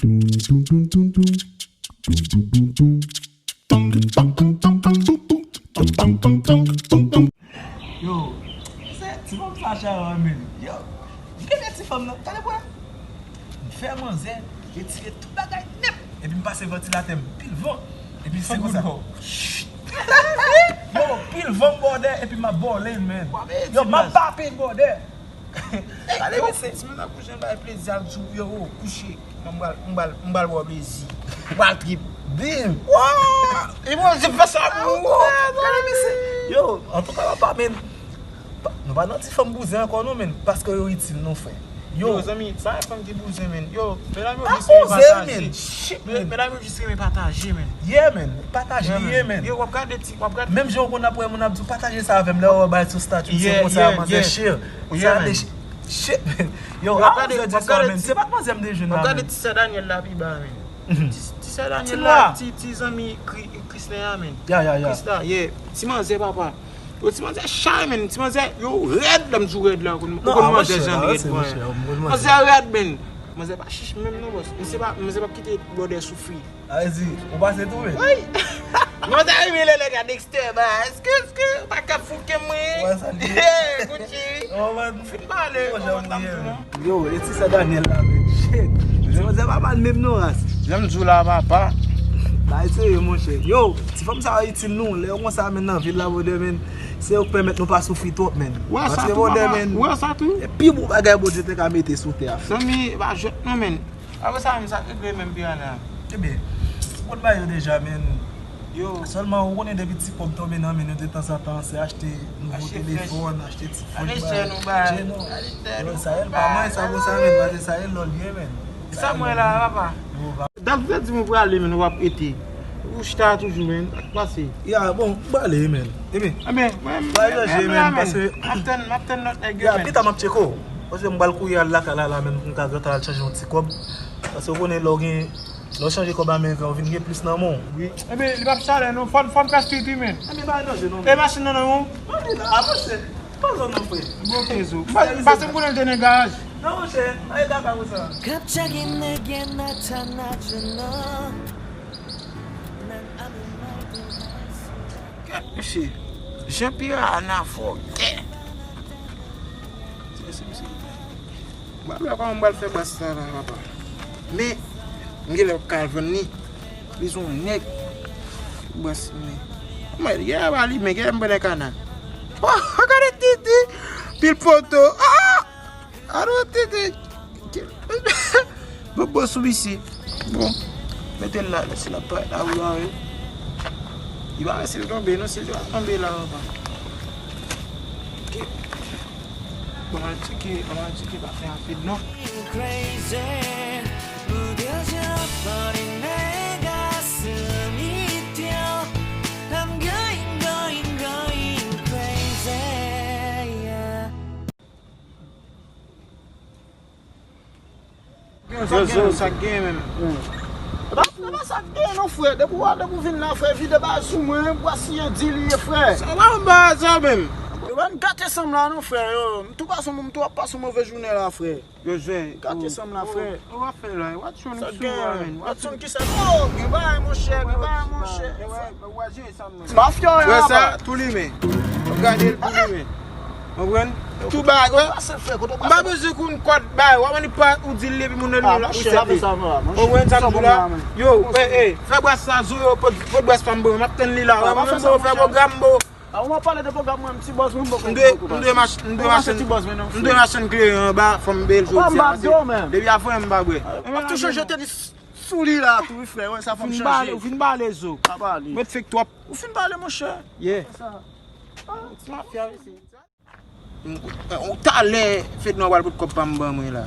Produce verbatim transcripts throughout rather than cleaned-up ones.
Tum, tum, tum, tum, tum. Tum, tum, tum, tum. Tum, tum, tum, tum. Tum, tum, tum, tum. Tum, tum, tum, tum. Yo, se ti fanm sa, chè, men. Yo, gade ti fanm nan. Gade, bwè. M fè manzè retire tout bagay nèt. Epi m pase vantilatè, m pile van. Epi se konsa. Yo, pile van m bòdè, epi m ap bòle, men. Yo, m ap bape bòdè. Gade, yo, mesye. Ti moun ap kouche, bay plezi al sou yo, yo, kouche. Mwen, m pral, m pral, m pral wè plezi. M pral trip. Bim! Wa! E mwen, se fè sa pou ou. Gade, mesye. Yo, antouka, papa, men, nou pa nan ti fanm bouzen ankò, non, men, paske yo itil nou, frè. Yo, zanmi, pa yon fanm ki bouzen, men. Yo, medam yo jis renmen pataje. Shit, men. Medam yo jis renmen pataje, men. Yeah, men. Pataje, yeah, men. Yo, w ap gade ti, w ap gade. Menm jan w konn ap wè moun ap di w pataje sa avè m, lè w wè bay sou statut, se konsa, manzè, share. Sa dechi-, shit, men. Yo, a w di sa, men, se pa t manzè m te jwenn la, men. W ap gade ti sè Daniel la pi ba, men. Ti, ti sè Daniel la, ti, ti zanmi Kri-, Krislen an, men. Ya, ya, ya. Krisla, yeah. Ti manzè, papa. Yo, ti manzè chay, men. Ti manzè, yo rèd, lè m di w rèd la, ou konn, ou konn manzè jan l rèd, mwen. Manzè rèd, men. Manzè pa chich menm non, bòs. Misye pa, misye p ap kite bòdè soufri. A, di, ou pase tou, men. Wi. Manzè rive lè, lè gade Dexter, ba. Èske, èske ou pa ka fouke mwen? Wè sa li ye. Hey, Gucci. Ou fin pale, ou konn tanm tou, non? Yo, e ti sè Daniel la, men. Shit. Manzè pa mal menm non, ras. Jan m di w la, papa. Bay serye, monchè. Yo, ti fanm sa yo itil nou. Lè yo konsa, men, nan vil la, bòdè, men. Se yo k pèmèt nou pa soufri twòp, men. Paske, bòdè, men, e pi bon bagay Bondye te ka mete sou tè a, frè. Zanmi, e pa jwèt non, men. Apre sa, men, sa k regle menm, piranha? Ebyen, ou konn bagay yo deja, men. Yo. Sèlman, ou konnen, depi ti kòb tonbe nan men nou, detanzantan, se achte nouvo telefòn, achte ti fon, bagay. Ale chè nou ba. Yo, sa e l pa mwen, sa konsa, men, paske sa e lòl ye, men. Sa mwen la, papa. Yo, va. Dat ou te di mwen prale, men, ou ap ete. Ou chita toujou, men. Sa k pase? Ya, bon, m prale, men. Ebyen, mwen, mwen, mwen, mwen, men, paske m ap tann, m ap tann lòt nèg yo, ya, men. Pita m ap tcheke w. Paske m pral kouri al lakay la, la, men, pou m ka gentan al chanje yon ti kòb. Paske ou konnen lè w gen, lè w chanje kòb ameriken, ou vin gen plis nan men w. Wi. Ebyen, li p ap chalè non. Fò, fò m ka street wi, men. Ebyen, pa gen danje non. E machin nan nan men w? Non, li la, avanse. Pa zòn non, frè. Bon, ok, zo. Pase m konnen l te nan garaj. Non, monchè, pa gen kaka konsa. 갑자기 내게 나타나준 너. 난 아무 말도 할 수. Kèt, mesye. Jean Pierre Anafo, kèt. Mesye, mesye. Mwen pa wè kòman m pral fè bas sa la, papa. Men, m genlè p ap ka al vann li. Li se yon nèg. Bas, men. Mwen, genlè pa li, men genlè m pran nan kanal. Oh, gade Titi! Pil poto. Ah! Alo, Titi! Bon, bon, sou misye. Bon. Mete l la, lè si l ap parèt la, ou la, wi. Li pa wè si l tonbe, non, si l te tonbe la, papa. Ok. Bon, al tcheke, bon, al tcheke pa fè rapid, non. Crazy. 무뎌져 버린 내 가슴이 뛰어. I'm going, going, going crazy, yeah. Yo, Zo, sa k genyen menm? E pa, e pa sa k genyen non, frè. Depi w, depi w vin la, frè, vide bagay sou mwen, bwa siyen di li ye, frè. Sa pa yon bagay sa menm. Yo, pa n gate sanm la non, frè, yo. M tou pase, m tou ap pase yon move jounen la, frè. Yo, Zo. Gate sanm la, frè. Ou ap fè la, Watson sou a menm. Watson ki sa? Oh, gen bagay, monchè, gen bagay, monchè. Mafya, frè, sa tou limen. W ap gade l tou limen. Konprann? Tou bagay, wè. M pa bezwen konn kòd bagay. W ap annik pa ou di l epi moun nan li la. Ou sèt li. Konprann sa m di w la? Yo, e, e, fè bwès sa, Zo, yo, pot, pot bwès pa m, bro. M ap tann li la. Wè, mwen menm, bro, fè pwogram, bro. A, ou ap pale de pwogram mwen, ti bòs mwen, m poko. M dwe, m dwe mach-, m dwe machann, m dwe machann kleren anba, fò m bèl jodi a. Depi a frè m pa bwè. M ap tou chanje tenis. Sou li la tou wi, frè. Wè, sa fò m chanje. Ou fin bale, Zo. Pa bale. Mèt fèk twòp. Ou fin bale, monchè. Yeah. Ti mafya, mesye. Ou talè, fèt nou pral pot kòb pa m ban mwen la.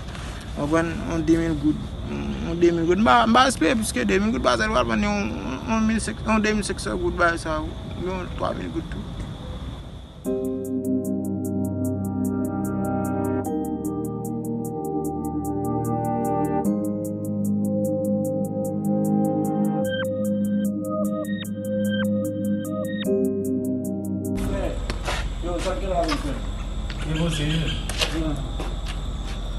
Ou konprann? Yon de mil goud. Yon de mil goud. M pa, m pa espere plis ke de mil goud, paske nou pral vann yon, yon mil senk, yon de mil senk san goud, bagay sa, yon twa mil goud tou. Frè, yo, sa k gen la menm, frè? Gen konseye.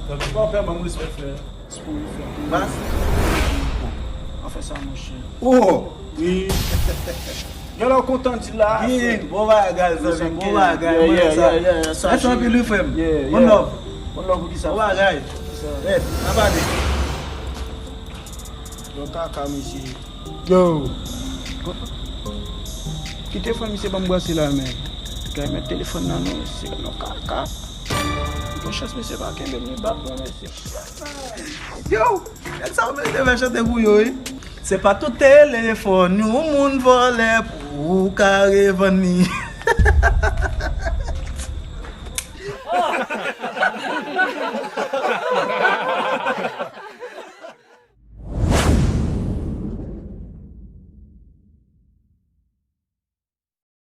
Tanpri. Fò w fè ban m respè, frè. Bas? An fè sa, monchè. Oh! Wi. Gen lè w kontan di la. Bon bagay, zanmi, bon bagay. Mwen renmen sa. Mèsi anpil, wi, frè m. One love. One love pou ki sa. Bon bagay. Red, n a pale. Yon kaka, mesye. Yo. Kite frè misye ban m brase la, men. Gade, men telefòn nan, non, mesye, non, kaka. Bon chans, mesye, pa kenbe m, li bat mwen, mesye. Yo, nèg sa yo merite fè chante pou yo, wi. Se pa tout telefòn yon moun vòlè pou ou ka revann li.